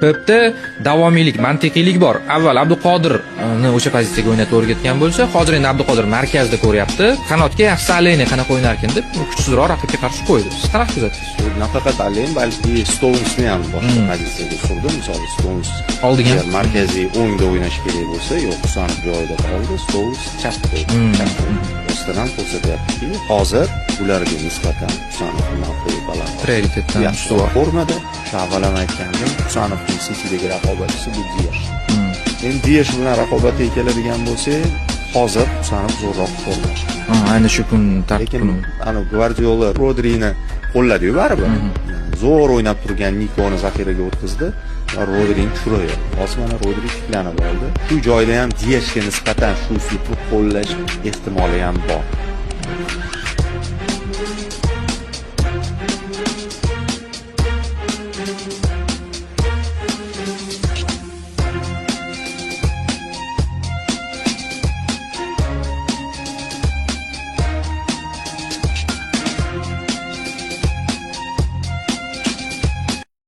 Pepda davomiylik, mantiqiylik bor. Avval Abduqodirni o'sha pozitsiyaga o'ynatib o'rgatgan bo'lsa, hozir endi Abduqodir markazda ko'ryapti. Qanotga yaxshisi Aleni qanaqa o'ynarkin deb kuchsizroq raqibga qarshi qo'ydi. Siz qanaqa kuzatdingiz? Nafaqat Allen, balki Stounsni ham boshqa pozitsiyaga surdi. Misol, Stouns Oldiga. agar markaziy o'ngda o'ynash kerak bo'lsa, yo'q, Husanov joyida qoldi, Stouns chapda. Chapda. Rostdan ham ko'rsatyaptiki, hozir ularga nisbatan Husanov mavqei baland. Prioritetdan Yaxshi ustuvor. formada. Shu avval ham aytgandim, Husanovning City'dagi raqobatchisi bu Diyash. Endi Diyash bilan raqobatga keladigan bo'lsak, hozir Husanov zo'rroq formada. Ha, ayni shu kun tartib Lekin kuni. ana Gvardiola Rodrini qo'lladi-yu baribir. Zo'r o'ynab turgan Nikoni zaxiraga o'tkazdi va Rodrini tushirib. Hozir mana Rodri tiklanib oldi. Shu joyda ham Diyashga nisbatan shu uslubni qo'llash ehtimoli ham bor.